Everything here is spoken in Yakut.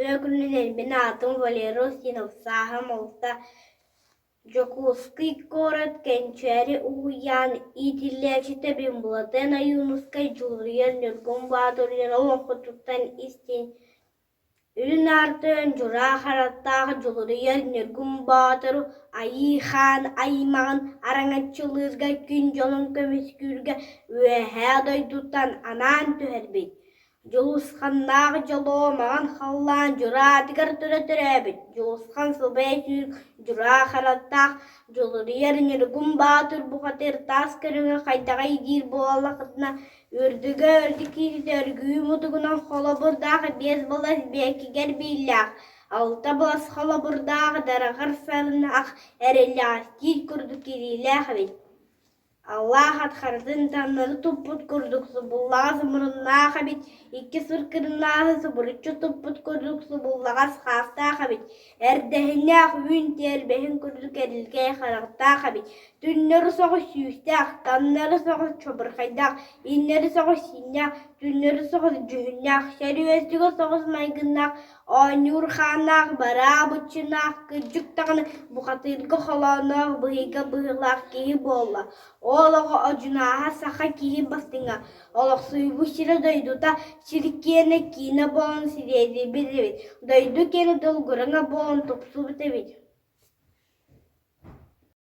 Үтүө күнүнэн мин аатым Валера Устинов, сааһым алта. Дьокуускай куорат Кэнчээри уһуйаан иитиллээччитэ Бимбылатыан Ойуунускай Дьулуруйар Ньургун Боотур диэн олоҥхотуттан истиҥ Үрүҥ Аар Тойон Дьураа Харахтаах Дьулуруйар Ньургун Боотуру Айыы Хаан аймаҕын араҥаччылыырга күн дьолун көмүскүүргэ Үөһээ дойдуттан анаан түһэрбит Дьулусханнаах дьолуо маҥан халлаан дьураатыгар тура төрөөбүт Дьулусхан сылбайа сүүрүк дьураа харахтаах Дьулуруйар Ньургун Баатыр бухатыыр таас көрүҥэ хайдаҕый диир буоллаххытына, үрдүгэ үрдүк киһитэ өргүү мутугунан холобурдаах биэс балас биэкигэр бииллээх, алта балас холобурдаах дараҕар сарынах эрэллээх тиит курдук кириилээх эбит. Аллаах атхарытын таҥнары туппут курдук субуллаҕас муруннаах эбит, икки сыр кырынааһы субуруччу туппут курдук субуллаҕас хаастаах эбит, эрдэһиннээх үүн тиэрбэһин курдук эрилкэй харахтаах эбит, түннэри соҕус сүүстээх, таҥнары соҕус чобурхайдаах, иннэри соҕус сииннээх, түннэри соҕус дьүһүннээх, сөрүөстүгэ соҕус майгыннаах, Оонньуур хааннаах, бараа быччынаах, кырдьык даҕаны бухатыырга холоонноох быһыйга быһыылаах киһи буолла. Ол оҕо одьунааһа саха киһи бастыҥа, олохсуйбут сирэ-дойдута сир киэнэ киинэ буолан сириэдийбит эбит, дойду киэнэ долгураҥа буолан тупсубут эбит.